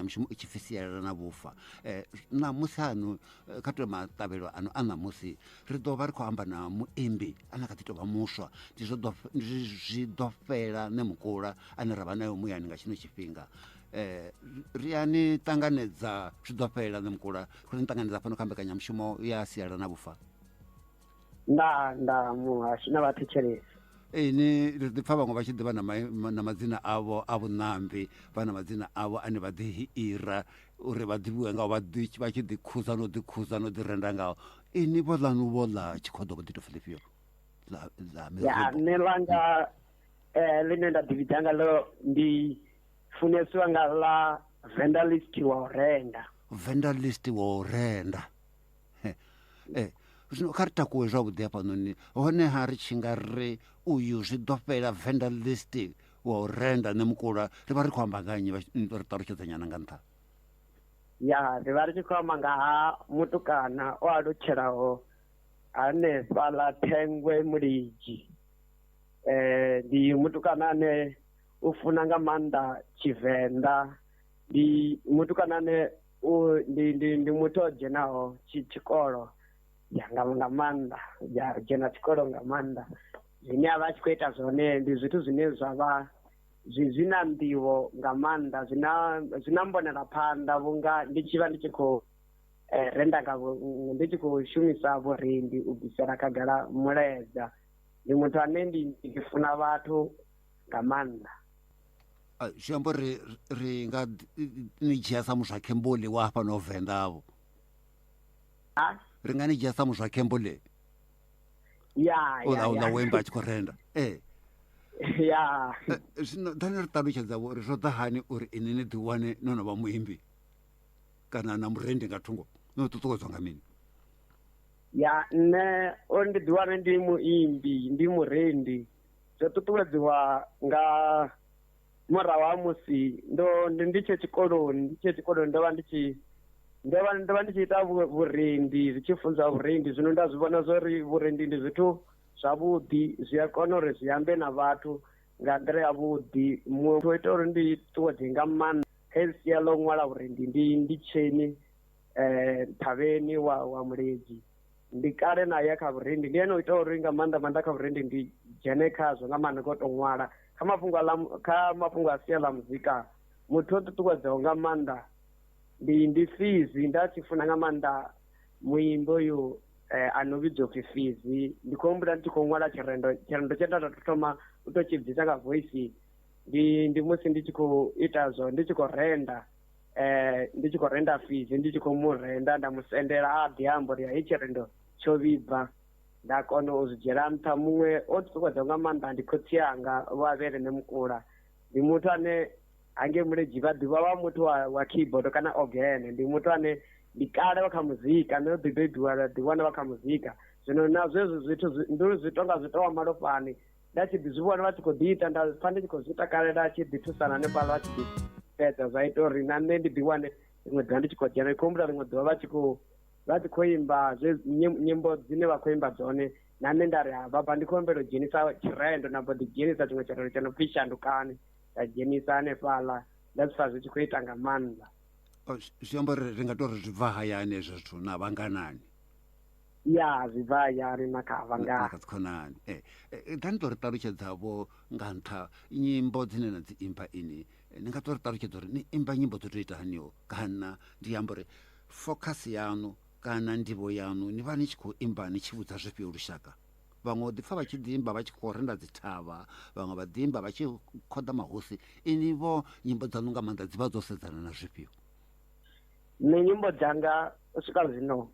Mbekanyamushumo i tshi pfi Sialala na Vhufa. Ṋamusi hano kha tou maṱavhelo ano a ṋamusi ri ḓo vha ri khou amba na muimbi ane a kha ḓi tou vha muswa, ndi zwo ḓo zwi ḓo fhela Ṋemukula ane ra vha nayo muyani nga tshino tshifhinga. Ri a ni ṱanganedza zwi ḓo fhela Ṋemukula, ri khou ni ṱanganedza fhano kha mbekanyamushumo ya Sialala na Vhufa. Nda nda muhashi na vhathetshelesi. Ee, ni ri ḓi pfa vhaṅwe vha tshi ḓivha na madzina avho a vhuṋambi, vha na madzina avho ane vha ḓi ira uri vha ḓivhiwe ngao, vha ḓi vha tshi ḓi khuza no ḓi khuza no ḓi renda ngao. Ini vho ḽanu vho ḽa tshikhoḓo vho ḓi tou pfi ḽifhio ḽa ḽa Ya mirumbo? nṋe ḽanga ḽine nda ḓivhidza ngaḽo ndi funesiwa nga ḽa Venda list wa u renda. Venda list wa u renda. Eh, zwino kha ri takuwe zwavhuḓi hafhanoni honeha ri tshi nga ri uyu zwi ḓo fhela Venda list wa u renda nṋe mukula ri vha ri khou amba nga nnyi ri ṱalutshedza nyana nga nṱha. Ya ri vha ri tshi khou amba nga ha mutukana o alutshelaho hanefhaḽa Thengwe Mulidzhi. Ndi mutukana ane u funa nga maanḓa Tshivenḓa, ndi mutukana ane u ndi ndi ndi muthu o dzhenaho tshikolo ya nga nga maanḓa ya dzhena tshikolo nga maanḓa. Zwine a vha a tshi khou ita zwone ndi zwithu zwine zwa vha zwi zwi na nḓivho nga maanḓa, zwi na zwi na mbonela phanḓa vhunga ndi tshi vha ndi tshi khou renda nga ndi tshi khou shumisa vhurendi u bvisela khagala mulaedza. Ndi muthu ane ndi ndi funa vhathu nga maanḓa. Zwi amba uri ri nga ni dzhia sa muzwa khembuli wa hafhano Venḓa vho? Ri nga ni dzhia sa muzwa khembuli? Ya, ya, uḽa wo imba a tshi khou renda. Ee. Ya. Zwino ḓani ri ṱalutshedza vho uri zwo ḓa hani uri ini ni ḓiwane no no vha muimbi kana na murendi nga thungo, no ṱuṱuwedzwa nga mini? Ya, nṋe uri ndi ḓiwane ndi muimbi, ndi murendi, zwo ṱuṱuwedziwa nga murahu ha musi ndo ndi ndi tshe tshikoloni, ndi tshe tshikoloni ndo vha ndi tshi ndo vha ndo vha ndi tshi ita vhurendi, zwi tshi funziwa vhurendi. Zwino nda zwi vhona zwori vhurendi ndi zwithu zwavhuḓi, zwi a kona uri zwi ambe na vhathu nga nḓila ya vhuḓi. Muthu o ita uri ndi ṱuṱuwedze nga maanḓa kha sia ḽa u ṅwala vhurendi ndi ndi Tsheni Nthavheni wa wa Muledzi. Ndi kale na ya kha vhurendi, ndi ene o ita uri nga maanḓa maanḓa kha vhurendi ndi dzhene khazwo nga maanḓa ngo to ṅwala. Kha mafhungo a kha mafhungo a sia ḽa muzika muthu o ṱuṱuwedzaho nga maanḓa ndi ndi Fizi, nda tshi funa nga maanḓa muimbi uyu a no vhidzwa upfhi Fizi. Ndi khou humbula ndi tshi khou ṅwala tshirendo, tshirendo tshe nda tou thoma u to tshi bvisa nga voice ndi ndi musi ndi tshi khou ita zwo ndi tshi khou renda ndi tshi khou renda Fizi, ndi tshi khou mu renda nda mu sendela a ḓi amba uri heyi tshirendo tsho vhibva, nda kona u zwi dzhiela nṱha. Muṅwe o ṱuṱuwedzaho nga maanḓa ndi khotsi anga Vho Avhele Ṋemukula, ndi muthu ane hangei Muledzi vha ḓivha vha muthu wa, wa keyboard kana organ, ndi muthu ane ndi kale vha kha muzika, nṋe ḓi bebiwa nda ḓi wana vha kha muzika. Zwino na zwezwo zwithu ndi uri zwi tonga zwi tovha malofhani, nda tshi ḓi zwi vhona vha tshi khou ḓi ita nda pfa ndi tshi khou zwi takalela tshi ḓi thusana hanefhaḽa vha tshi ḓi fhedza, zwa ita uri na nṋe ndi ḓi wane ḽiṅwe ḓuvha ndi tshi khou dzhena. Ndi khou humbula ḽiṅwe ḓuvha vha tshi khou vha tshi khou imba zwe nyimbo dzine vha khou imba dzone, na nṋe nda ri ha baba ndi khou humbela u dzhenisa tshirendo, nda mbo ḓi dzhenisa tshiṅwe tshirendo tsho no pfi Shandukani, nda dzhenisa hanefhaḽa nda zwi pfa zwi tshi khou ita nga maanḓa. Zwi amba uri ri nga tou ri zwi bva hayani hezwo zwithu na vhanganani? Ya, zwi bva hayani na kha vhangana. Na kha dzikhonani. Ḓani tou ri ṱalutshedza vho nga nṱha nyimbo dzine na dzi imba ini, ni nga tou ri ṱalutshedza uri ni imba nyimbo dzo tou ita haniho kana ndi amba uri focus yaṋu kana ndivho yaṋu ni vha ni tshi khou imba ni tshi vhudza zwifhio lushaka? Vhaṅwe u ḓi pfa vha tshi ḓi imba vha tshi khou renda dzithavha, vhaṅwe vha ḓi imba vha tshi khoḓa mahosi, ini vho nyimbo dzaṋu nga maanḓa dzi vha dzo sedzana na zwifhio? Nṋe nyimbo dzanga u swika zwino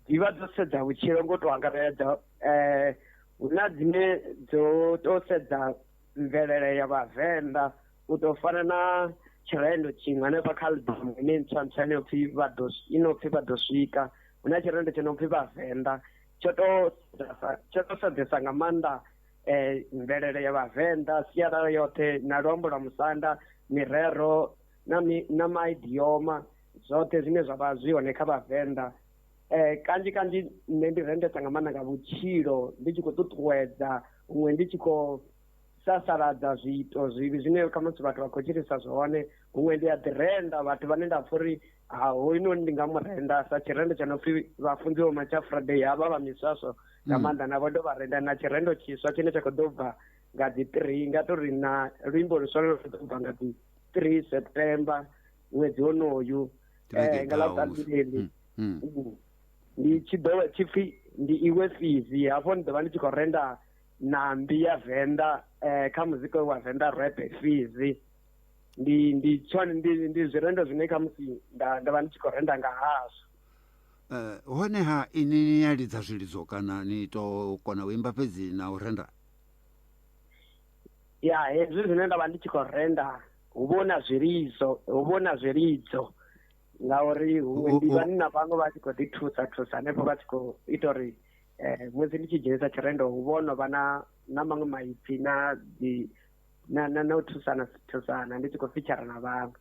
dzi vha dzo sedza vhutshilo ngo to angaredza, hu na dzine dzo to sedza mvelele ya vhavenḓa u tou fana na tshirendo tshiṅwe hanefha kha album ine ntswa ntswa ine pfhi vha ḓo ino pfhi vha ḓo swika, hu na tshirendo tsho no pfhi vhavenḓa tsho to tsho to sedzesa nga maanḓa mvelele ya vhavenḓa, sialala yoṱhe na luambo lwa musanda, mirero na mi na maidioma zwoṱhe zwine zwa vha zwi hone kha vhavenḓa. Kanzhi kanzhi nṋe ndi rendesa nga maanḓa nga vhutshilo ndi tshi khou ṱuṱuwedza huṅwe ndi tshi khou sasaladza zwiito zwivhi zwine khamusi vhathu vha khou tshilisa zwone. Huṅwe ndi a ḓi renda vhathu vhane nda pfha uri ha hoyunoni ndi nga mu renda, sa tshirendo tsha no pfhi vhafunzi vho Matsha Friday havha vha miswaswo nga maanḓa, navho ndo vha renda. Na tshirendo tshiswa tshine tsha khou ḓo bva nga dzi 3, nga to ri na luimbo luswa lu ḓo bva nga dzi 3 September ṅwedzi wonoyu, nga ḽavhuṱanu ḽeḽi. Ndi tshi ḓo tshi pfhi ndi iwe Fizi. Hafho ndi ḓo vha ndi tshi khou renda nambi ya Venḓa, kha muzika wa Venḓa rap Fizi. Ndi ndi tshone ndi zwirendo zwine khamusi nda vha ndi tshi khou renda nga hazwo. Honeha ini ni ya lidza zwilidzo kana ni to kona u imba fhedzi na u renda? Ya, hezwi zwine nda vha ndi tshi khou renda hu vha hu na zwilidzo, hu vha hu na zwilidzo ngauri huṅwe ndi vha na vhaṅwe vha tshi khou ḓi thusa thusa hanefho, vha tshi khou ita uri musi ndi tshi dzhenisa tshirendo hu vha ho no vha na maṅwe maipfi na dzi na na na u thusana thusana, ndi tshi khou feature na vhaṅwe.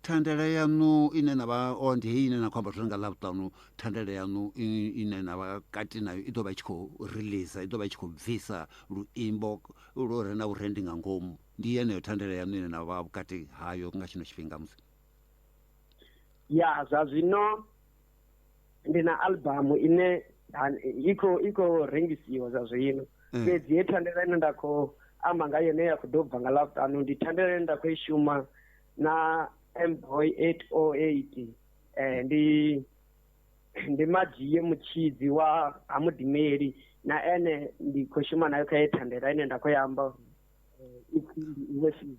Thandela yaṋu ine na vha o ndi heyi ine na khou amba zwone nga Ḽavhuṱanu, thandela yaṋu ine na vha kati nayo i ḓo vha i tshi khou release, i ḓo vha i tshi khou bvisa luimbo lwo re na vhurendi nga ngomu, ndi yeneyo thandela yaṋu ine na vha vhukati hayo nga tshino tshifhinga musi? Ya, zwa zwino ndi na albamu ine i khou rengisiwa zwa zwino, fhedzi he thandela ine nda khou amba nga yone ya khou ḓo bva nga Ḽavhuṱanu ndi thandela ine nda khou i shuma na Mboy 808. Ndi Madzhie Mutshidzi wa ha Mudimeli, na ene ndi khou shuma nayo kha ye thandela ine nda khou ya amba ipfi ndi iwe Fizi.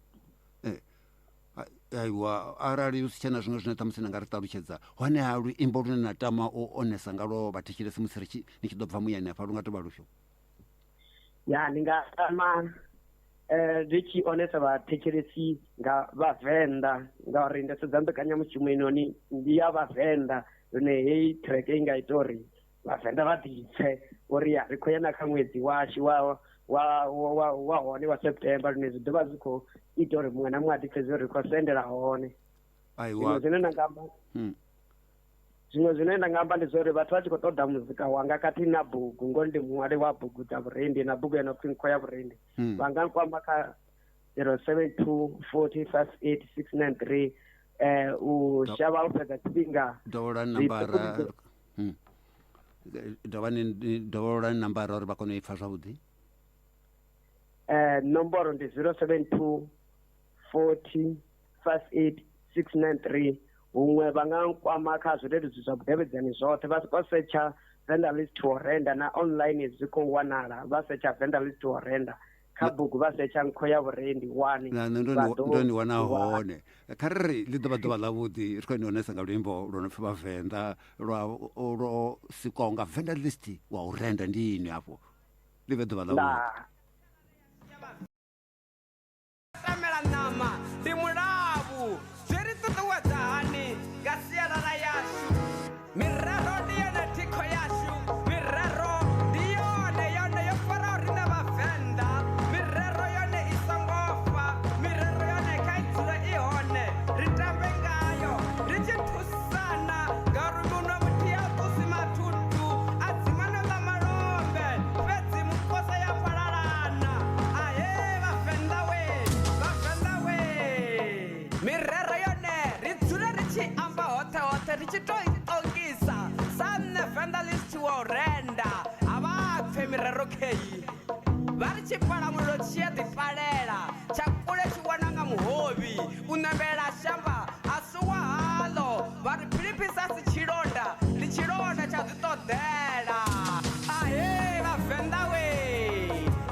Aiwa, arali hu si tshena zwiṅwe zwine ṱhamusi na nga ri ṱalutshedza, honeha luimbo lune na tama u onesa ngalwo vhathetshelesi musi ni tshi ḓo bva muyani hafha lu nga tou vha lufhio? Ya, ndi nga tama ndi tshi onesa vhathetshelesi nga Vhavenḓa, ngauri ndo sedza mbekanyamushumo inoni ndi ya Vhavenḓa, lune heyi track i nga ita uri Vhavenḓa vha ḓipfe uri ya ri khou ya na kha ṅwedzi washu wa wa wa wa hone wa September, lune zwi ḓovha zwi khou ita uri muṅwe na muṅwe a ḓipfe zwo ri khou sendela hone. Aiwa. Zwiṅwe zwine nda nga amba, zwiṅwe zwine nda nga amba ndi zwa uri vhathu vha tshi khou ṱoḓa muzika wanga khathihi na bugu, ngori ndi muṅwali wa bugu dza vhurendi na bugu ya no pfhi Nkho ya Vhurendi, vha nga nkwama kha 072 40 58 693. U shavha u fhedza tshifhinga. Dovholani nambara. Dovhani dovholani nambara uri vha kone u ipfa zwavhuḓi. Nomboro ndi 072 40 58 693. Huṅwe vha nga nkwama kha zwileludzi zwa vhudavhidzani zwoṱhe, vha soko setsha Venḓa List wo Renda, na online zwi khou wanala, vha setsha Venḓa List wo Renda. Kha bugu vha setsha Nkho ya Vhurendi 1. Na nṋe ndo ni wana hone. Kha ri ri ḽi ḓo vha ḓuvha ḽavhuḓi, ri khou ni onesa nga luimbo lwo no pfhi Vhavenḓa lwo sikwaho nga Venḓa List wa u renda, ndi inwi hafho. Ḽi vhe ḓuvha ḽavhuḓi. Tamela ṋama ndi mulavhu, zwi ri ṱuṱuwedza hani nga sialala yashu? Mirero ndi yone thikho yashu, mirero ndi yone yone yo faraho riṋe Vhavenḓa. Mirero yone i songo fa, mirero yone kha i dzule i hone, ri tambe ngayo ri tshi thusana, ngauri munwe muthihi ha ṱusi mathuthu a dzimana ḽa malombe, fhedzi mukosa ya fhalalana. Ahee Vhavenḓa we, Vhavenḓa we. Mirero yone ri dzule ri tshi amba hoṱhe hoṱhe, ri tshi tou i ṱongisa sa nṋe Venḓa List wa u renda. A vha pfe mirero kheyi, vha ri tshipala mulilo tshi a ḓipalela, tsha kule tshi wana nga muhovhi, u ṋamela shamba a si wa haḽo. Vha ri philiphisa si tshilonda, ndi tshilonda tsha ḓi ṱoḓela. Ahee Vhavenḓa we,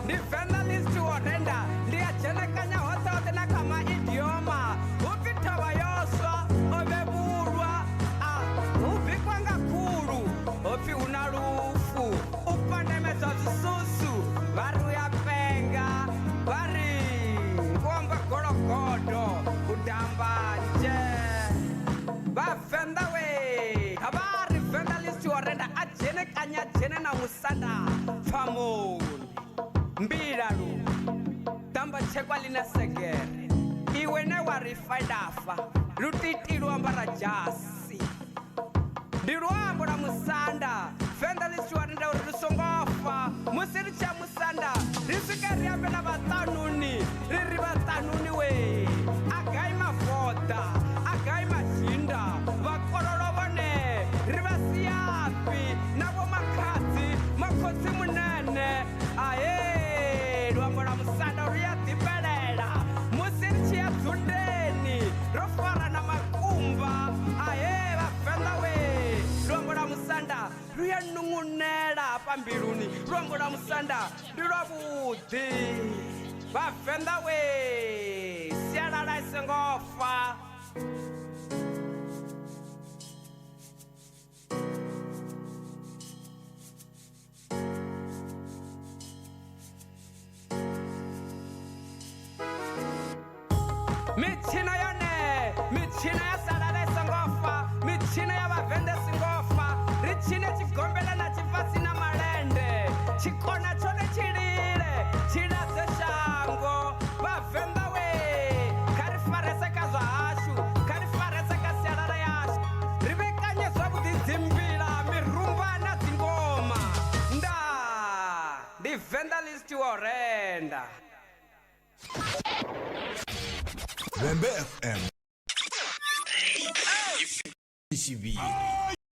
ndi Venḓa List wo renda, ndi a dzhenekanya hoṱhe hoṱhe na kha maidioma. Hu pfi thavha yo swa o vhevhulwa, a hu bikwa nga khulu, ho pfi hu na lufu, u pandamedzwa zwisusu, vha ri u ya penga, vha ri u amba gologodo, u damba nzhe. Vhavenḓa we, kha vha ri Venḓa List wo renda a dzhenekanya dzhene na musanda pfamoni. Mbilalu ḓamba tshekwa ḽi na segere, iwe ne wa ri fa ndafa, lutiti lu ambara dzhasi, ndi luambo lwa musanda. Venḓa List wa renda uri lu songo fa, musi ri tshi ya musanda ri swika ri ambe na vhaṱanuni ri ri vhaṱanuni we a gai mafoda a gai mashinda vhakololo vhone ri vha siafhi na vhomakhadzi makhotsi munene ahe luambo lwa musanda lu ya ḓifhelela musi ri tshi ya dzundeni ro fara na makumba ahe vhavenḓa we luambo lwa musanda lu ya nungunela hafha mbiluni luambo lwa musanda ndi lwavhuḓi vhavenḓa we sialala i songo fa. Mitshino yone mitshino ya sialala i songo fa, mitshino ya vhavenḓa i songo fa. Ri tshine tshigombela na tshifasi na malende, tshikona tshone tshi lile tshi ladze shango. Vhavenḓa we kha ri farese kha zwa hashu, kha ri farese kha sialala yashu, ri vhekanye zwavhuḓi dzimbila, mirumba na dzingoma. Ndaa ndi Venḓa list wo renda. Vhembe FM. Tshivhili.